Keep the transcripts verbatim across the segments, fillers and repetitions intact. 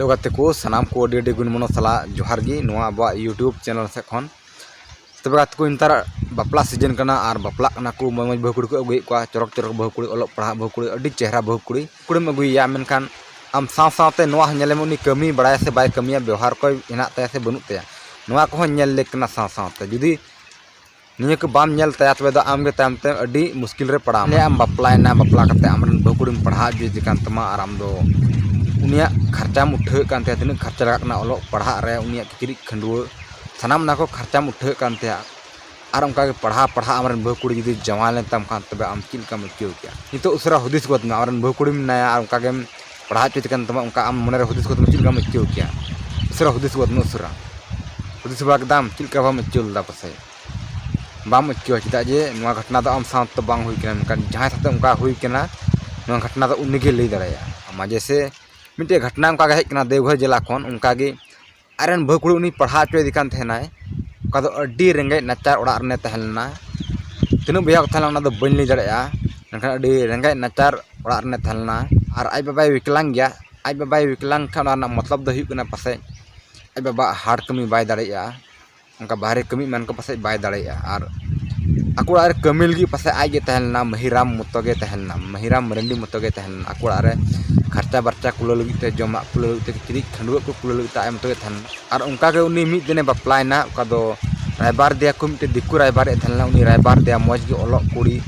ᱛᱚ ᱜᱟᱛᱮ ᱠᱚ, ᱥᱟᱱᱟᱢ ᱠᱚ ᱟᱹᱰᱤ ᱟᱹᱰᱤ ᱜᱩᱱ ᱢᱚᱱᱚ ᱥᱟᱞᱟᱜ ᱡᱚᱦᱟᱨ ᱜᱮ ᱱᱚᱣᱟ ᱟᱵᱚᱣᱟᱜ YouTube ᱪᱮᱱᱮᱞ ᱥᱮᱫ ᱠᱷᱚᱱ᱾ ᱛᱚᱵᱮ ᱜᱟᱛᱮ ᱠᱚ, ᱱᱮᱛᱟᱨ ᱵᱟᱯᱞᱟ ᱥᱤᱡᱤᱱ ᱠᱟᱱᱟ ᱟᱨ ᱵᱟᱯᱞᱟᱜ ᱠᱟᱱᱟ ᱠᱚ, ᱢᱚᱡᱽ ᱢᱚᱡᱽ ᱵᱟᱹᱦᱩ ᱠᱩᱲᱤ ᱠᱚ ᱟᱹᱜᱩᱭᱮᱫ ᱠᱚᱣᱟ, ᱪᱚᱨᱚᱠ ᱪᱚᱨᱚᱠ ᱵᱟᱹᱦᱩ ᱠᱩᱲᱤ, ᱚᱞᱚᱜ ᱯᱟᱲᱦᱟᱜ ᱵᱟᱹᱦᱩ ᱠᱩᱲᱤ, ᱟᱹᱰᱤ ᱪᱮᱦᱨᱟ ᱵᱟᱹᱦᱩ ᱠᱩᱲᱤ ᱠᱩᱲᱤᱢ ᱟᱹᱜᱩᱭᱮᱭᱟ, ᱢᱮᱱᱠᱷᱟᱱ ᱟᱢ ᱥᱟᱶ ᱥᱟᱶᱛᱮ ᱱᱚᱣᱟ ᱦᱚᱸ ᱧᱮᱞᱮᱢ, ᱩᱱᱤ ᱠᱟᱹᱢᱤ ᱵᱟᱲᱟᱭᱟ ᱥᱮ ᱵᱟᱭ ᱠᱟᱹᱢᱤᱭᱟ, ᱵᱮᱣᱦᱟᱨ ᱠᱚᱭ ᱦᱮᱱᱟᱜ ᱛᱟᱭᱟ ᱥᱮ ᱵᱟᱹᱱᱩᱜ ᱛᱟᱭᱟ, ᱱᱚᱣᱟ ᱠᱚᱦᱚᱸ ᱧᱮᱞ ᱞᱮᱠ ᱠᱟᱱᱟ᱾ ᱥᱟᱶ ᱥᱟᱶᱛᱮ ᱡᱩᱫᱤ ᱱᱤᱭᱟᱹ ᱠᱚ ᱵᱟᱢ ᱧᱮᱞ ᱛᱟᱭᱟ, ᱛᱚᱵᱮ ᱫᱚ ᱟᱢ ᱜᱮ ᱛᱟᱭᱚᱢ ᱛᱮ ᱟᱹᱰᱤ ᱢᱩᱥᱠᱤᱞ ᱨᱮ ᱯᱟᱲᱟᱣ ᱟᱢ᱾ ᱟᱢ ᱵᱟᱯᱞᱟᱭᱮᱱᱟ, ᱵᱟᱯᱞᱟ ᱠᱟᱛᱮ ᱟᱢᱨᱮᱱ ᱵᱟᱹᱦᱩ ᱠᱩᱲᱤᱢ ᱯᱟᱲᱦᱟᱣ ᱦᱚᱪᱚᱭᱮ ᱠᱟᱱ ᱛᱟᱢᱟ ᱟᱨ ᱟᱢ ᱫᱚ ᱩᱱᱤᱭᱟᱜ ᱠᱷᱟᱨᱪᱟᱢ ᱩᱴᱷᱟᱹᱣᱮᱫ ᱠᱟᱱ ᱛᱟᱭᱟ, ᱛᱤᱱᱟᱹᱜ ᱠᱷᱟᱨᱪᱟ ᱞᱟᱜᱟᱜ ᱠᱟᱱᱟ ᱚᱞᱚᱜ ᱯᱟᱲᱦᱟᱜ ᱨᱮ, ᱩᱱᱤᱭᱟᱜ ᱠᱤᱪᱨᱤᱡ ᱠᱷᱟᱹᱰᱩᱣᱟᱹᱜ, ᱥᱟᱱᱟᱢ ᱚᱱᱟ ᱠᱚ ᱠᱷᱟᱨᱪᱟᱢ ᱩᱴᱷᱟᱹᱣᱮᱫ ᱠᱟᱱ ᱛᱟᱭᱟ᱾ ᱟᱨ ᱚᱱᱠᱟ ᱜᱮ ᱯᱟᱲᱦᱟᱣ ᱯᱟᱲᱦᱟᱣ ᱟᱢᱨᱮᱱ ᱵᱟᱹᱦᱩ ᱠᱩᱲᱤ ᱡᱩᱫᱤ ᱡᱟᱶᱟᱭ ᱞᱮᱱ ᱛᱟᱢ ᱠᱷᱟᱱ, ᱛᱚᱵᱮ ᱟᱢ ᱪᱮᱫ ᱞᱮᱠᱟᱢ ᱟᱹᱭᱠᱟᱹᱣ ᱠᱮᱭᱟ? ᱱᱤᱛᱚᱜ ᱩᱥᱟᱹᱨᱟ ᱦᱩᱫᱤᱥ ᱜᱚᱫ ᱢᱮ, ᱟᱢᱨᱮᱱ ᱵᱟᱹᱦᱩ ᱠᱩᱲᱤ ᱢᱮᱱᱟᱭᱟ ᱟᱨ ᱚᱱᱠᱟ ᱜᱮᱢ ᱯᱟᱲᱦᱟᱣ ᱦᱚᱪᱚᱭᱮ ᱠᱟᱱ ᱛᱟᱢᱟ, ᱚᱱᱠᱟ ᱟᱢ ᱢᱚᱱᱮᱨᱮ ᱦᱩᱫᱤᱥ ᱜᱚᱫ ᱢᱮ, ᱪᱮᱫ ᱞᱮᱠᱟᱢ ᱟᱹᱭᱠᱟᱹᱣ ᱠᱮᱭᱟ? ᱩᱥᱟᱹᱨᱟ ᱦᱩᱫᱤᱥ ᱜᱚᱫ ᱢᱮ, ᱩᱥᱟᱹᱨᱟ᱾ ᱦᱩᱫᱤᱥ ᱵᱟᱲᱟ ᱠᱮᱫᱟᱢ, ᱪᱮᱫ ᱞᱮᱠᱟ ᱵᱟᱢ ᱟᱹᱭᱠᱟᱹᱣ ᱞᱮᱫᱟ ᱯᱟᱥᱮᱡ? ᱵᱟᱢ ᱟᱹᱭᱠᱟᱹᱣᱟ, ᱪᱮᱫᱟᱜ ᱡᱮ ᱱᱚᱣᱟ ᱜᱷᱚᱴᱚᱱᱟ ᱫᱚ ᱟᱢ ᱥᱟᱶᱛᱮ ᱵᱟᱝ ᱦᱩᱭ ᱠᱟᱱᱟ, ᱢᱮᱱᱠᱷᱟᱱ ᱡᱟᱦᱟᱸᱭ ᱥᱟᱶᱛᱮ ᱚᱱᱠᱟ ᱦᱩᱭ ᱠᱟᱱᱟ, ᱱᱚᱣᱟ ᱜᱷᱚᱴᱚᱱᱟ ᱫᱚ ᱩᱱᱤᱜᱮ ᱞᱟᱹᱭ ᱫᱟᱲᱮᱭᱟᱜᱼᱟ᱾ ᱟᱢᱟᱜ ᱡᱮᱭᱥᱮ ᱢᱤᱫᱴᱮᱡ ᱜᱷᱚᱴᱚᱱᱟ ᱚᱱᱠᱟ ᱜᱮ ᱦᱮᱡ ᱠᱟᱱᱟ ᱫᱮᱣᱜᱷᱚᱨ ᱡᱮᱞᱟ ᱠᱷᱚᱱ, ᱚᱱᱠᱟ ᱜᱮ ᱟᱡᱨᱮᱱ ᱵᱟᱹᱦᱩ ᱠᱩᱲᱤ ᱩᱱᱤ ᱯᱟᱲᱦᱟᱣ ᱦᱚᱪᱚᱭᱮᱫᱮ ᱠᱟᱱ ᱛᱟᱦᱮᱱᱟᱭ᱾ ᱚᱱᱠᱟ ᱫᱚ ᱟᱹᱰᱤ ᱨᱮᱸᱜᱮᱡ ᱱᱟᱪᱟᱨ ᱚᱲᱟᱜ ᱨᱮᱱᱮ ᱛᱟᱦᱮᱸ ᱞᱮᱱᱟ᱾ ᱛᱤᱱᱟᱹᱜ ᱵᱚᱭᱦᱟ ᱠᱚ ᱛᱟᱦᱮᱸ ᱞᱮᱱᱟ, ᱚᱱᱟ ᱫᱚ ᱵᱟᱹᱧ ᱞᱟᱹᱭ ᱫᱟᱲᱮᱭᱟᱜᱼᱟ, ᱢᱮᱱᱠᱷᱟᱱ ᱟᱹᱰᱤ ᱨᱮᱸᱜᱮᱡ ᱱᱟᱪᱟᱨ ᱚᱲᱟᱜ ᱨᱮᱱᱮ ᱛᱟᱦᱮᱸ ᱞᱮᱱᱟ᱾ ᱟᱨ ᱟᱡ ᱵᱟᱵᱟᱭ ᱵᱤᱠᱞᱟᱝ ᱜᱮᱭᱟ᱾ ᱟᱡ ᱵᱟᱵᱟᱭ ᱵᱤᱠᱞᱟᱝ ᱠᱷᱟᱱ, ᱚᱱᱟ ᱨᱮᱱᱟᱜ ᱢᱚᱛᱞᱚᱵ ᱫᱚ ᱦᱩᱭᱩᱜ ᱠᱟᱱᱟ ᱯᱟᱥᱮᱡ ᱟᱡ ᱵᱟᱵᱟᱣᱟᱜ ᱦᱟᱴ ᱠᱟᱹᱢᱤ ᱵᱟᱭ ᱫᱟᱲᱮᱭᱟᱜᱼᱟ, ᱚᱱᱠᱟ ᱵᱟᱦᱨᱮ ᱠᱟᱹᱢᱤ ᱮᱢᱟᱱ ᱠᱚ ᱯᱟᱥᱮᱡ ᱵᱟᱭ ᱫᱟᱲᱮᱭᱟᱜᱼᱟ᱾ ᱟᱨ ᱟᱠᱚ ᱚᱲᱟᱜ ᱨᱮ ᱠᱟᱹᱢᱤ ᱞᱟᱹᱜᱤᱫ ᱯᱟᱥᱮᱡ ᱟᱡ ᱜᱮ ᱛᱟᱦᱮᱸ ᱞᱮᱱᱟ, ᱢᱟᱹᱦᱤᱨᱟᱢ ᱢᱚᱛᱚ ᱜᱮ ᱛᱟᱦᱮᱸ ᱞᱮᱱᱟ, ᱢᱟᱹᱦᱤᱨᱟᱢ ᱢᱟᱹᱨᱟᱹᱱᱰᱤ ᱢᱚᱛᱚ ᱜᱮ ᱛᱟᱦᱮᱸ ᱞᱮᱱᱟ᱾ ᱟᱠᱚ ᱚᱲᱟᱜ ᱨᱮ ᱠᱷᱟᱨᱪᱟ ᱵᱟᱨᱪᱟ ᱠᱩᱞᱟᱹᱣ ᱞᱟᱹᱜᱤᱫ ᱛᱮ, ᱡᱚᱢᱟᱜ ᱠᱩᱞᱟᱹᱣ ᱞᱟᱹᱜᱤᱫ ᱛᱮ, ᱠᱤᱪᱨᱤᱡ ᱠᱷᱟᱹᱰᱩᱣᱟᱹᱜ ᱠᱚ ᱠᱩᱞᱟᱹᱣ ᱞᱟᱹᱜᱤᱫ ᱛᱮ ᱟᱡ ᱢᱚᱛᱚ ᱜᱮ ᱛᱟᱦᱮᱸ ᱞᱮᱱᱟ᱾ ᱟᱨ ᱚᱱᱠᱟ ᱜᱮ ᱩᱱᱤ ᱢᱤᱫ ᱫᱤᱱᱮ ᱵᱟᱯᱞᱟᱭᱮᱱᱟ, ᱚᱠᱟ ᱫᱚ ᱨᱟᱭᱵᱟᱨ ᱫᱮᱭᱟ ᱠᱚ, ᱢᱤᱫᱴᱮᱱ ᱫᱤᱠᱩ ᱨᱟᱭᱵᱟᱨ ᱮ ᱛᱟᱦᱮᱸ ᱞᱮᱱᱟ᱾ ᱩᱱᱤ ᱨᱟᱭᱵᱟᱨ ᱫᱮᱭᱟ ᱢᱚᱡᱽ ᱜᱮ ᱚᱞᱚᱜ ᱠᱩᱲᱤ,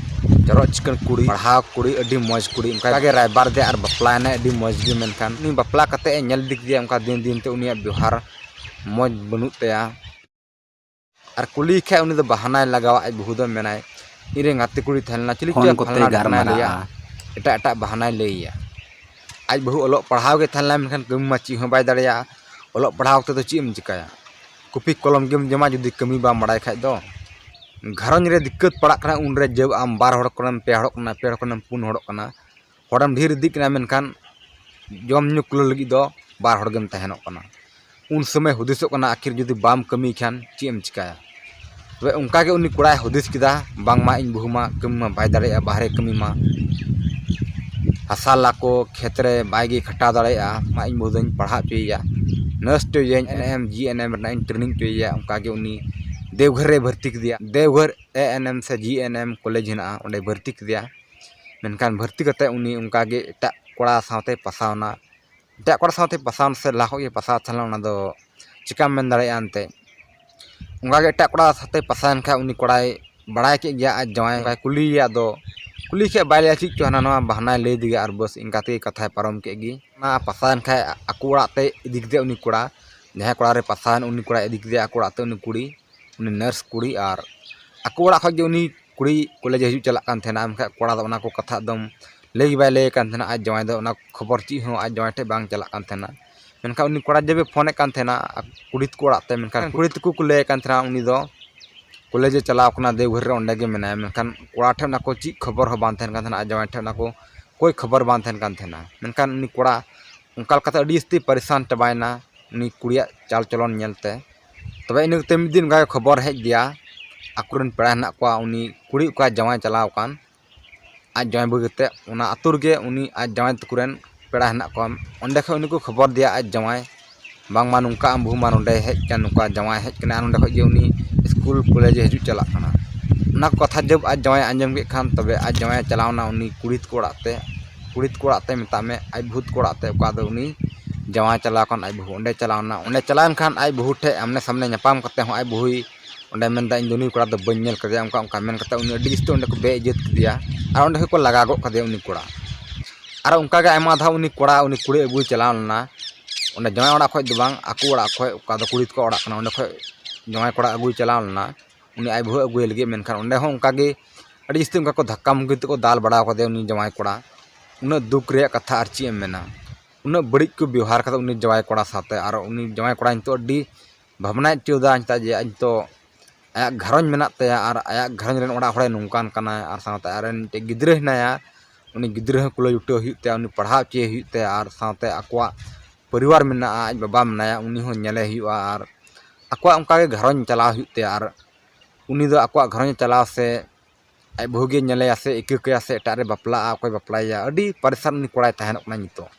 ᱪᱚᱨᱚᱡ ᱪᱤᱠᱟᱹᱲ ᱠᱩᱲᱤ, ᱯᱟᱲᱦᱟᱣ ᱠᱩᱲᱤ, ᱟᱹᱰᱤ ᱢᱚᱡᱽ ᱠᱩᱲᱤ᱾ ᱚᱱᱠᱟ ᱜᱮ ᱨᱟᱭᱵᱟᱨ ᱫᱮᱭᱟ ᱟᱨ ᱵᱟᱯᱞᱟᱭᱮᱱᱟᱭ ᱟᱹᱰᱤ ᱢᱚᱡᱽ ᱜᱮ, ᱢᱮᱱᱠᱷᱟᱱ ᱩᱱᱤ ᱵᱟᱯᱞᱟ ᱠᱟᱛᱮ ᱮ ᱧᱮᱞ ᱤᱫᱤ ᱠᱮᱫᱮᱭᱟ, ᱚᱱᱠᱟ ᱫᱤᱱ ᱫᱤᱱ ᱛᱮ ᱩᱱᱤᱭᱟᱜ ᱵᱮᱣᱦᱟᱨ ᱢᱚᱡᱽ ᱵᱟᱹᱱᱩᱜ ᱛᱟᱭᱟ᱾ ᱟᱨ ᱠᱩᱞᱤᱭᱮ ᱠᱷᱟᱡ ᱩᱱᱤ ᱫᱚ ᱵᱟᱦᱟᱱᱟᱭ ᱞᱟᱜᱟᱣᱟ, ᱟᱡ ᱵᱟᱹᱦᱩ ᱫᱚ ᱢᱮᱱᱟᱭ, "ᱤᱧᱨᱮᱱ ᱜᱟᱛᱮ ᱠᱩᱲᱤ ᱛᱟᱦᱮᱸ ᱞᱮᱱᱟ, ᱪᱤᱞᱤ ᱪᱚ ᱯᱷᱟᱞᱱᱟ ᱰᱷᱤᱠᱱᱟᱭ ᱞᱟᱹᱭᱟ, ᱮᱴᱟᱜ ᱮᱴᱟᱜ ᱵᱟᱦᱟᱱᱟᱭ ᱞᱟᱹᱭᱟ᱾" ᱟᱡ ᱵᱟᱹᱦᱩ ᱚᱞᱚᱜ ᱯᱟᱲᱦᱟᱣ ᱜᱮ ᱛᱟᱦᱮᱸ ᱞᱮᱱᱟ, ᱢᱮᱱᱠᱷᱟᱱ ᱠᱟᱹᱢᱤ ᱢᱟ ᱪᱮᱫ ᱦᱚᱸ ᱵᱟᱭ ᱫᱟᱲᱮᱭᱟᱜᱼᱟ᱾ ᱚᱞᱚᱜ ᱯᱟᱲᱦᱟᱣ ᱠᱟᱛᱮ ᱫᱚ ᱪᱮᱫ ᱮᱢ ᱪᱤᱠᱟᱹᱭᱟ? ᱠᱚᱯᱤ ᱠᱚᱞᱚᱢ ᱜᱮᱢ ᱡᱚᱢᱟ ᱡᱩᱫᱤ ᱠᱟᱹᱢᱤ ᱵᱟᱢ ᱵᱟᱲᱟᱭ ᱠᱷᱟᱡ ᱫᱚ᱾ ᱜᱷᱟᱨᱚᱸᱡᱽ ᱨᱮ ᱫᱤᱠᱠᱟᱹᱛ ᱯᱟᱲᱟᱜ ᱠᱟᱱᱟ, ᱩᱱᱨᱮ ᱡᱟᱹᱣ ᱟᱢ ᱵᱟᱨ ᱦᱚᱲ ᱠᱷᱚᱱᱮᱢ ᱯᱮ ᱦᱚᱲᱚᱜ ᱠᱟᱱᱟ, ᱯᱮ ᱦᱚᱲ ᱠᱷᱚᱱᱮᱢ ᱯᱩᱱ ᱦᱚᱲᱚᱜ ᱠᱟᱱᱟ, ᱦᱚᱲᱮᱢ ᱰᱷᱮᱨ ᱤᱫᱤᱜ ᱠᱟᱱᱟ, ᱢᱮᱱᱠᱷᱟᱱ ᱡᱚᱢ ᱧᱩ ᱠᱩᱞᱟᱹᱣ ᱞᱟᱹᱜᱤᱫ ᱫᱚ ᱵᱟᱨ ᱦᱚᱲ ᱜᱮᱢ ᱛᱟᱦᱮᱱᱚᱜ ᱠᱟᱱᱟ᱾ ᱩᱱ ᱥᱚᱢᱚᱭ ᱦᱩᱫᱤᱥᱚᱜ ᱠᱟᱱᱟ, ᱟᱹᱠᱷᱤᱨ ᱡᱩᱫᱤ ᱵᱟᱢ ᱠᱟᱹᱢᱤ ᱠᱷᱟᱱ ᱪᱮᱫ ᱮᱢ ᱪᱤᱠᱟᱹᱭᱟ? ᱛᱚᱵᱮ ᱚᱱᱠᱟ ᱜᱮ ᱩᱱᱤ ᱠᱚᱲᱟᱭ ᱦᱩᱫᱤᱥ ᱠᱮᱫᱟ, ᱵᱟᱝᱢᱟ ᱤᱧ ᱵᱟᱹᱦᱩ ᱢᱟ ᱠᱟᱹᱢᱤ ᱢᱟ ᱵᱟᱭ ᱫᱟᱲᱮᱭᱟᱜᱼᱟ, ᱵᱟᱦᱨᱮ ᱠᱟᱹᱢᱤ ᱢᱟ᱾ ᱯᱷᱟᱥᱟᱞ ᱟᱠᱚ ᱠᱷᱮᱛ ᱨᱮ ᱵᱟᱭ ᱜᱮ ᱠᱷᱟᱴᱟᱣ ᱫᱟᱲᱮᱭᱟᱜᱼᱟ, ᱢᱟ ᱤᱧ ᱵᱟᱹᱦᱩ ᱫᱚᱧ ᱯᱟᱲᱦᱟᱣ ᱦᱚᱪᱚᱭᱮᱭᱟ, ᱱᱟᱨᱥ ᱦᱚᱪᱚᱭᱮᱭᱟᱹᱧ, ᱮᱱ ᱮᱢ ᱡᱤ ᱮᱱ ᱮᱢ ᱨᱮᱱᱟᱜ ᱤᱧ ᱴᱨᱮᱱᱤᱝ ᱦᱚᱪᱚᱭᱮᱭᱟ᱾ ᱚᱱᱠᱟᱜᱮ ᱩᱱᱤ ᱫᱮᱣᱜᱷᱚᱨ ᱨᱮ ᱵᱷᱚᱨᱛᱤ ᱠᱮᱫᱮᱭᱟ᱾ ᱫᱮᱣᱜᱷᱚᱨ ᱮ ᱮᱱ ᱮᱢ ᱥᱮ ᱡᱤ ᱮᱱ ᱮᱢ ᱠᱚᱞᱮᱡᱽ ᱦᱮᱱᱟᱜᱼᱟ, ᱚᱸᱰᱮ ᱵᱷᱚᱨᱛᱤ ᱠᱮᱫᱮᱭᱟ᱾ ᱢᱮᱱᱠᱷᱟᱱ ᱵᱷᱚᱨᱛᱤ ᱠᱟᱛᱮ ᱩᱱᱤ ᱚᱱᱠᱟᱜᱮ ᱮᱴᱟᱜ ᱠᱚᱲᱟ ᱥᱟᱶᱛᱮ ᱯᱟᱥᱟᱣᱱᱟ᱾ ᱮᱴᱟᱜ ᱠᱚᱲᱟ ᱥᱟᱶᱛᱮ ᱯᱟᱥᱟᱣ ᱥᱮ ᱞᱟᱦᱟ ᱠᱷᱚᱱ ᱜᱮ ᱯᱟᱥᱟᱣ ᱛᱟᱦᱮᱸ ᱞᱮᱱᱟ, ᱚᱱᱟ ᱫᱚ ᱪᱤᱠᱟᱢ ᱢᱮᱱ ᱫᱟᱲᱮᱭᱟᱜᱼᱟ ᱮᱱᱛᱮ᱾ ᱚᱱᱠᱟᱜᱮ ᱮᱴᱟᱜ ᱠᱚᱲᱟ ᱥᱟᱶᱛᱮ ᱯᱟᱥᱟᱣᱮᱱ ᱠᱷᱟᱡ ᱩᱱᱤ ᱠᱚᱲᱟᱭ ᱵᱟᱲᱟᱭ ᱠᱮᱫ ᱜᱮᱭᱟ ᱟᱡ ᱡᱟᱶᱟᱭ, ᱚᱱᱠᱟᱭ ᱠᱩᱞᱤᱭᱮᱭᱟ᱾ ᱟᱫᱚ ᱠᱩᱞᱤ ᱠᱷᱟᱡ ᱵᱟᱭ ᱞᱟᱹᱭᱟ ᱪᱮᱫ ᱪᱚ, ᱦᱟᱱᱟ ᱱᱟᱣᱟ ᱵᱟᱦᱱᱟᱭ ᱞᱟᱹᱭ ᱟᱫᱮᱜᱮ ᱟᱨ ᱵᱟᱥ ᱤᱱᱠᱟ ᱛᱮᱜᱮ ᱠᱟᱛᱷᱟᱭ ᱯᱟᱨᱚᱢ ᱠᱮᱫ ᱜᱮ᱾ ᱚᱱᱟ ᱯᱟᱥᱟᱣᱮᱱ ᱠᱷᱟᱡ ᱟᱠᱚ ᱚᱲᱟᱜ ᱛᱮ ᱤᱫᱤ ᱠᱮᱫᱮᱭᱟ ᱩᱱᱤ ᱠᱚᱲᱟ, ᱡᱟᱦᱟᱸᱭ ᱠᱚᱲᱟ ᱨᱮ ᱯᱟᱥᱟᱣᱮᱱ ᱩᱱᱤ ᱠᱚᱲᱟᱭ ᱤᱫᱤ ᱠᱮᱫᱮᱭᱟ ᱟᱠᱚ ᱚᱲᱟᱜ ᱛᱮ ᱩᱱᱤ ᱠᱩᱲᱤ, ᱩᱱᱤ ᱱᱟᱨᱥ ᱠᱩᱲᱤ, ᱟᱨ ᱟᱠᱚ ᱚᱲᱟᱜ ᱠᱷᱚᱡ ᱜᱮ ᱩᱱᱤ ᱠᱩᱲᱤ ᱠᱚᱞᱮᱡᱽ ᱮ ᱦᱤᱡᱩᱜ ᱪᱟᱞᱟᱜ ᱠᱟᱱ ᱛᱟᱦᱮᱱᱟ᱾ ᱢᱮᱱᱠᱷᱟᱱ ᱠᱚᱲᱟ ᱫᱚ ᱚᱱᱟ ᱠᱚ ᱠᱟᱛᱷᱟ ᱮᱠᱫᱚᱢ ᱞᱟᱹᱭ ᱜᱮ ᱵᱟᱭ ᱞᱟᱹᱭ ᱠᱟᱱ ᱛᱟᱦᱮᱱᱟ᱾ ᱟᱡ ᱡᱟᱶᱟᱭ ᱫᱚ ᱚᱱᱟ ᱠᱷᱚᱵᱚᱨ ᱪᱮᱫ ᱦᱚᱸ ᱟᱡ ᱡᱟᱶᱟᱭ ᱴᱷᱮᱡ ᱵᱟᱝ ᱪᱟᱞᱟᱜ ᱠᱟᱱ ᱛᱟᱦᱮᱱᱟ᱾ ᱢᱮᱱᱠᱷᱟᱱ ᱩᱱᱤ ᱠᱚᱲᱟ ᱡᱮᱵᱮ ᱯᱷᱳᱱᱮᱫ ᱠᱟᱱ ᱛᱟᱦᱮᱱᱟ ᱠᱩᱲᱤ ᱛᱟᱠᱚ ᱚᱲᱟᱜ ᱛᱮ, ᱢᱮᱱᱠᱷᱟᱱ ᱠᱩᱲᱤ ᱛᱟᱠᱚ ᱠᱚ ᱞᱟᱹᱭ ᱠᱟᱱ ᱛᱟᱦᱮᱱᱟ ᱩᱱᱤ ᱫᱚ ᱠᱚᱞᱮᱡᱽ ᱮ ᱪᱟᱞᱟᱣ ᱠᱟᱱᱟ, ᱫᱮᱣᱜᱷᱚᱨ ᱨᱮ ᱚᱸᱰᱮ ᱜᱮ ᱢᱮᱱᱟᱭᱟ᱾ ᱢᱮᱱᱠᱷᱟᱱ ᱠᱚᱲᱟ ᱴᱷᱮᱱ ᱚᱱᱟ ᱠᱚ ᱪᱮᱫ ᱠᱷᱚᱵᱚᱨ ᱦᱚᱸ ᱵᱟᱝ ᱛᱟᱦᱮᱱ ᱠᱟᱱ ᱛᱟᱦᱮᱱᱟ, ᱟᱡ ᱡᱟᱶᱟᱭ ᱴᱷᱮᱱ ᱚᱱᱟ ᱠᱚ ᱠᱳᱭ ᱠᱷᱚᱵᱚᱨ ᱵᱟᱝ ᱛᱟᱦᱮᱱ ᱠᱟᱱ ᱛᱟᱦᱮᱱᱟ᱾ ᱢᱮᱱᱠᱷᱟᱱ ᱩᱱᱤ ᱠᱚᱲᱟ ᱚᱱᱠᱟ ᱞᱮᱠᱟᱛᱮ ᱟᱹᱰᱤ ᱡᱟᱹᱥᱛᱤ ᱯᱟᱨᱤᱥᱟᱱ ᱪᱟᱵᱟᱭᱮᱱᱟ ᱩᱱᱤ ᱠᱩᱲᱤᱭᱟᱜ ᱪᱟᱞ ᱪᱚᱞᱚᱱ ᱧᱮᱞᱛᱮ᱾ ᱛᱚᱵᱮ ᱤᱱᱟᱹ ᱠᱟᱛᱮ ᱢᱤᱫ ᱫᱤᱱ ᱚᱱᱠᱟ ᱜᱮ ᱠᱷᱚᱵᱚᱨ ᱦᱮᱡ ᱟᱫᱮᱭᱟ, ᱟᱠᱚᱨᱮᱱ ᱯᱮᱲᱟ ᱦᱮᱱᱟᱜ ᱠᱚᱣᱟ, ᱩᱱᱤ ᱠᱩᱲᱤ ᱚᱠᱟ ᱡᱟᱶᱟᱭ ᱪᱟᱞᱟᱣ ᱟᱠᱟᱱ, ᱟᱡ ᱡᱟᱶᱟᱭ ᱵᱟᱹᱜᱤ ᱠᱟᱛᱮ ᱚᱱᱟ ᱟᱹᱛᱩ ᱨᱮᱜᱮ ᱩᱱᱤ ᱟᱡ ᱡᱟᱶᱟᱭ ᱛᱟᱠᱚ ᱨᱮᱱ ᱯᱮᱲᱟ ᱦᱮᱱᱟᱜ ᱠᱚᱣᱟ᱾ ᱚᱸᱰᱮ ᱠᱷᱚᱱ ᱩᱱᱤ ᱠᱚ ᱠᱷᱚᱵᱚᱨ ᱟᱫᱮᱭᱟ ᱟᱡ ᱡᱟᱶᱟᱭ, ᱵᱟᱝᱢᱟ ᱱᱚᱝᱠᱟ ᱟᱢ ᱵᱟᱹᱦᱩ ᱢᱟ ᱱᱚᱸᱰᱮ ᱦᱮᱡ ᱠᱟᱱ, ᱱᱚᱝᱠᱟ ᱡᱟᱶᱟᱭ ᱦᱮᱡ ᱠᱟᱱᱟ, ᱟᱨ ᱱᱚᱸᱰᱮ ᱠᱷᱚᱱ ᱜᱮ ᱩᱱᱤ ᱥᱠᱩᱞ ᱠᱚᱞᱮᱡᱽ ᱮ ᱦᱤᱡᱩᱜ ᱪᱟᱞᱟᱜ ᱠᱟᱱᱟ᱾ ᱚᱱᱟ ᱠᱚ ᱠᱟᱛᱷᱟ ᱡᱟᱵ ᱟᱡ ᱡᱟᱶᱟᱭ ᱟᱸᱡᱚᱢ ᱠᱮᱫ ᱠᱷᱟᱱ, ᱛᱚᱵᱮ ᱟᱡ ᱡᱟᱶᱟᱭ ᱪᱟᱞᱟᱣᱱᱟ ᱩᱱᱤ ᱠᱩᱲᱤ ᱛᱟᱠᱚ ᱚᱲᱟᱜ ᱛᱮ᱾ ᱠᱩᱲᱤ ᱛᱟᱠᱚ ᱚᱲᱟᱜ ᱛᱮ ᱢᱮᱛᱟᱜ ᱢᱮ, ᱟᱡ ᱵᱟᱹᱦᱩ ᱛᱟᱠᱚ ᱚᱲᱟᱜ ᱛᱮ, ᱚᱠᱟ ᱫᱚ ᱩᱱᱤ ᱡᱟᱶᱟᱭ ᱪᱟᱞᱟᱣ ᱠᱟᱱ ᱟᱡ ᱵᱟᱹᱦᱩ ᱚᱸᱰᱮ ᱪᱟᱞᱟᱣᱱᱟ᱾ ᱚᱸᱰᱮ ᱪᱟᱞᱟᱣᱮᱱ ᱠᱷᱟᱱ ᱟᱡ ᱵᱟᱹᱦᱩ ᱴᱷᱮᱡ ᱟᱢᱱᱮ ᱥᱟᱢᱱᱮ ᱧᱟᱯᱟᱢ ᱠᱟᱛᱮ ᱦᱚᱸ ᱟᱡ ᱵᱟᱹᱦᱩᱭ ᱚᱸᱰᱮ ᱢᱮᱱᱫᱟ, "ᱤᱧ ᱫᱚ ᱱᱩᱭ ᱠᱚᱲᱟ ᱫᱚ ᱵᱟᱹᱧ ᱧᱮᱞ ᱠᱟᱫᱮᱭᱟ", ᱚᱱᱠᱟ ᱚᱱᱠᱟ ᱢᱮᱱ ᱠᱟᱛᱮ ᱩᱱᱤ ᱟᱹᱰᱤ ᱡᱟᱹᱥᱛᱤ ᱚᱸᱰᱮ ᱠᱚ ᱵᱮ ᱤᱡᱽᱡᱚᱛ ᱠᱮᱫᱮᱭᱟ᱾ ᱟᱨ ᱚᱸᱰᱮ ᱠᱷᱚᱡ ᱠᱚ ᱞᱟᱜᱟ ᱜᱚᱫ ᱠᱟᱫᱮᱭᱟ ᱩᱱᱤ ᱠᱚᱲᱟ᱾ ᱟᱨ ᱚᱱᱠᱟ ᱜᱮ ᱟᱭᱢᱟ ᱫᱷᱟᱣ ᱩᱱᱤ ᱠᱚᱲᱟ ᱩᱱᱤ ᱠᱩᱲᱤ ᱟᱹᱜᱩᱭ ᱪᱟᱞᱟᱣ ᱞᱮᱱᱟ, ᱚᱸᱰᱮ ᱡᱟᱶᱟᱭ ᱚᱲᱟᱜ ᱠᱷᱚᱡ ᱫᱚ ᱵᱟᱝ, ᱟᱠᱚ ᱚᱲᱟᱜ ᱠᱷᱚᱡ, ᱚᱠᱟ ᱫᱚ ᱠᱩᱲᱤ ᱛᱟᱠᱚ ᱚᱲᱟᱜ ᱠᱟᱱᱟ, ᱚᱸᱰᱮ ᱠᱷᱚᱡ ᱡᱟᱶᱟᱭ ᱠᱚᱲᱟ ᱟᱹᱜᱩᱭ ᱪᱟᱞᱟᱣ ᱞᱮᱱᱟ ᱩᱱᱤ ᱟᱡ ᱵᱟᱹᱦᱩ ᱟᱹᱜᱩᱭᱮ ᱞᱟᱹᱜᱤᱫ᱾ ᱢᱮᱱᱠᱷᱟᱱ ᱚᱸᱰᱮ ᱦᱚᱸ ᱚᱱᱠᱟ ᱜᱮ ᱟᱹᱰᱤ ᱡᱟᱹᱥᱛᱤ ᱚᱱᱠᱟ ᱠᱚ ᱫᱷᱟᱠᱠᱟ ᱢᱩᱠᱤ ᱛᱮᱠᱚ ᱫᱟᱞ ᱵᱟᱲᱟ ᱠᱟᱫᱮᱭᱟ ᱩᱱᱤ ᱡᱟᱶᱟᱭ ᱠᱚᱲᱟ᱾ ᱩᱱᱟᱹᱜ ᱫᱩᱠ ᱨᱮᱭᱟᱜ ᱠᱟᱛᱷᱟ ᱟᱨ ᱪᱮᱫ ᱮᱢ ᱢᱮᱱᱟ, ᱩᱱᱟᱹᱜ ᱵᱟᱹᱲᱤᱡ ᱠᱚ ᱵᱮᱣᱦᱟᱨ ᱠᱟᱫᱟ ᱩᱱᱤ ᱡᱟᱶᱟᱭ ᱠᱚᱲᱟ ᱥᱟᱶᱛᱮ᱾ ᱟᱨ ᱩᱱᱤ ᱡᱟᱶᱟᱭ ᱠᱚᱲᱟ ᱱᱤᱛᱚᱜ ᱟᱹᱰᱤ ᱵᱷᱟᱵᱽᱱᱟᱭ ᱦᱚᱪᱚᱭᱮᱫᱟ ᱱᱤᱛᱚᱜ ᱡᱮ ᱟᱡ ᱱᱤᱛᱚᱜ ᱟᱭᱟᱜ ᱜᱷᱟᱨᱚᱸᱡᱽ ᱢᱮᱱᱟᱜ ᱛᱟᱭᱟ ᱟᱨ ᱟᱭᱟᱜ ᱜᱷᱟᱨᱚᱸᱡᱽ ᱨᱮᱱ ᱚᱲᱟᱜ ᱦᱚᱲᱮ ᱱᱚᱝᱠᱟᱱ ᱠᱟᱱᱟᱭ ᱟᱨ ᱥᱟᱶᱛᱮ ᱟᱡᱨᱮᱱ ᱢᱤᱫᱴᱮᱡ ᱜᱤᱫᱽᱨᱟᱹ ᱦᱮᱱᱟᱭᱟ, ᱩᱱᱤ ᱜᱤᱫᱽᱨᱟᱹ ᱦᱚᱸ ᱠᱩᱞᱟᱹᱣ ᱡᱩᱴᱟᱹᱣ ᱦᱩᱭᱩᱜ ᱛᱟᱭᱟ, ᱩᱱᱤ ᱯᱟᱲᱦᱟᱣ ᱦᱚᱪᱚᱭᱮ ᱦᱩᱭᱩᱜ ᱛᱟᱭᱟ ᱟᱨ ᱥᱟᱶᱛᱮ ᱟᱠᱚᱣᱟᱜ ᱯᱚᱨᱤᱵᱟᱨ ᱢᱮᱱᱟᱜᱼᱟ, ᱟᱡ ᱵᱟᱵᱟ ᱢᱮᱱᱟᱭᱟ, ᱩᱱᱤ ᱦᱚᱸ ᱧᱮᱞᱮ ᱦᱩᱭᱩᱜᱼᱟ ᱟᱨ ᱟᱠᱚᱣᱟᱜ ᱚᱱᱠᱟᱜᱮ ᱜᱷᱟᱨᱚᱸᱡᱽ ᱪᱟᱞᱟᱣ ᱦᱩᱭᱩᱜ ᱛᱟᱭᱟ᱾ ᱟᱨ ᱩᱱᱤ ᱫᱚ ᱟᱠᱚᱣᱟᱜ ᱜᱷᱟᱨᱚᱸᱡᱽ ᱪᱟᱞᱟᱣ ᱥᱮ ᱟᱡ ᱵᱟᱹᱦᱩ ᱜᱮ ᱧᱮᱞᱮᱭᱟ ᱥᱮ ᱤᱠᱟᱹ ᱠᱟᱭᱟ ᱥᱮ ᱮᱴᱟᱜ ᱨᱮ ᱵᱟᱯᱞᱟᱜᱼᱟ, ᱚᱠᱚᱭ ᱵᱟᱯᱞᱟᱭᱟ, ᱟᱹᱰᱤ ᱯᱟᱨᱤᱥᱟᱱ ᱩᱱᱤ ᱠᱚᱲᱟᱭ ᱛᱟᱦᱮᱱᱚᱜ ᱠᱟᱱᱟ ᱱᱤᱛᱚᱜ᱾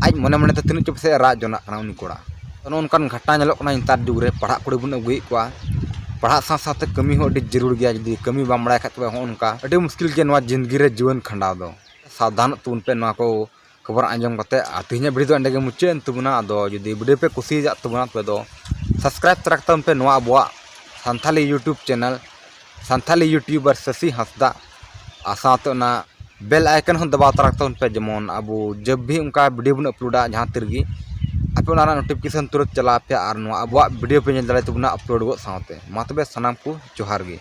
ᱟᱡ ᱢᱚᱱᱮ ᱢᱚᱱᱮᱛᱮ ᱛᱤᱱᱟᱹᱜ ᱪᱚ ᱯᱟᱥᱮᱡ ᱨᱟᱜ ᱡᱚᱱᱟᱜ ᱠᱟᱱᱟ ᱩᱱᱤ ᱠᱚᱲᱟ᱾ ᱛᱚ, ᱱᱚᱜᱼᱚ ᱱᱚᱝᱠᱟᱱ ᱜᱷᱟᱴᱱᱟ ᱧᱮᱞᱚᱜ ᱠᱟᱱᱟ ᱱᱮᱛᱟᱨ ᱡᱩᱜᱽ ᱨᱮ᱾ ᱯᱟᱲᱦᱟᱜ ᱠᱩᱲᱤ ᱵᱚᱱ ᱟᱹᱜᱩᱭᱮᱫ ᱠᱚᱣᱟ, ᱯᱟᱲᱦᱟᱜ ᱥᱟᱶ ᱥᱟᱶᱛᱮ ᱠᱟᱹᱢᱤ ᱦᱚᱸ ᱟᱹᱰᱤ ᱡᱟᱹᱨᱩᱲ ᱜᱮᱭᱟ᱾ ᱡᱩᱫᱤ ᱠᱟᱹᱢᱤ ᱵᱟᱢ ᱵᱟᱲᱟᱭ ᱠᱷᱟᱡ, ᱛᱚᱵᱮ ᱦᱚᱸᱜᱼᱚ ᱱᱚᱝᱠᱟ ᱟᱹᱰᱤ ᱢᱩᱥᱠᱤᱞ ᱜᱮ ᱱᱚᱣᱟ ᱡᱤᱱᱫᱮᱜᱤ ᱨᱮ ᱡᱤᱭᱚᱱ ᱠᱷᱟᱸᱰᱟᱣ ᱫᱚ᱾ ᱥᱟᱵᱫᱷᱟᱱᱚᱜ ᱛᱟᱵᱚᱱ ᱯᱮ ᱱᱚᱣᱟ ᱠᱚ ᱠᱷᱚᱵᱚᱨ ᱟᱸᱡᱚᱢ ᱠᱟᱛᱮ᱾ ᱟᱨ ᱛᱮᱦᱮᱧᱟᱜ ᱵᱷᱤᱰᱤᱭᱳ ᱫᱚ ᱮᱸᱰᱮ ᱜᱮ ᱢᱩᱪᱟᱹᱫ ᱮᱱ ᱛᱟᱵᱚᱱᱟ᱾ ᱟᱫᱚ ᱡᱩᱫᱤ ᱵᱷᱤᱰᱤᱭᱳ ᱯᱮ ᱠᱩᱥᱤᱭᱟᱜ ᱛᱟᱵᱚᱱᱟ, ᱛᱚᱵᱮ ᱫᱚ ᱥᱟᱵᱥᱠᱨᱟᱭᱤᱵ ᱛᱚᱨᱟ ᱠᱟᱛᱟᱵᱚᱱ ᱯᱮ ᱱᱚᱣᱟ ᱟᱵᱚᱣᱟᱜ Santali YouTube channel, Santali youtuber ᱥᱟᱹᱥᱤ ᱦᱟᱸᱥᱫᱟ᱾ ᱟᱨ ᱥᱟᱶᱛᱮ ᱚᱱᱟ ᱵᱮᱞ ᱟᱭᱠᱚᱱ ᱦᱚᱸ ᱫᱟᱵᱟᱣ ᱛᱚᱨᱟ ᱠᱟᱛᱟᱵᱚᱱ ᱯᱮ, ᱡᱮᱢᱚᱱ ᱟᱵᱚ ᱡᱟᱵ ᱵᱷᱤ ᱚᱱᱠᱟ ᱵᱷᱤᱰᱤᱭᱳ ᱵᱚᱱ ᱟᱯᱞᱳᱰᱟ ᱡᱟᱦᱟᱸ ᱛᱤ ᱨᱮᱜᱮ, ᱟᱯᱮ ᱚᱱᱟ ᱨᱮᱱᱟᱜ ᱱᱳᱴᱤᱯᱷᱤᱠᱮᱥᱚᱱ ᱛᱩᱨᱟᱹᱛ ᱪᱟᱞᱟᱣ ᱟᱯᱮᱭᱟ ᱟᱨ ᱱᱚᱣᱟ ᱟᱵᱚᱣᱟᱜ ᱵᱷᱤᱰᱤᱭᱳ ᱯᱮ ᱧᱮᱞ ᱫᱟᱲᱮ ᱛᱟᱵᱚᱱᱟ ᱟᱯᱞᱳᱰ ᱜᱚᱫ ᱥᱟᱶᱛᱮ᱾ ᱢᱟ ᱛᱚᱵᱮ ᱥᱟᱱᱟᱢ ᱠᱚ ᱡᱚᱦᱟᱨ ᱜᱮ᱾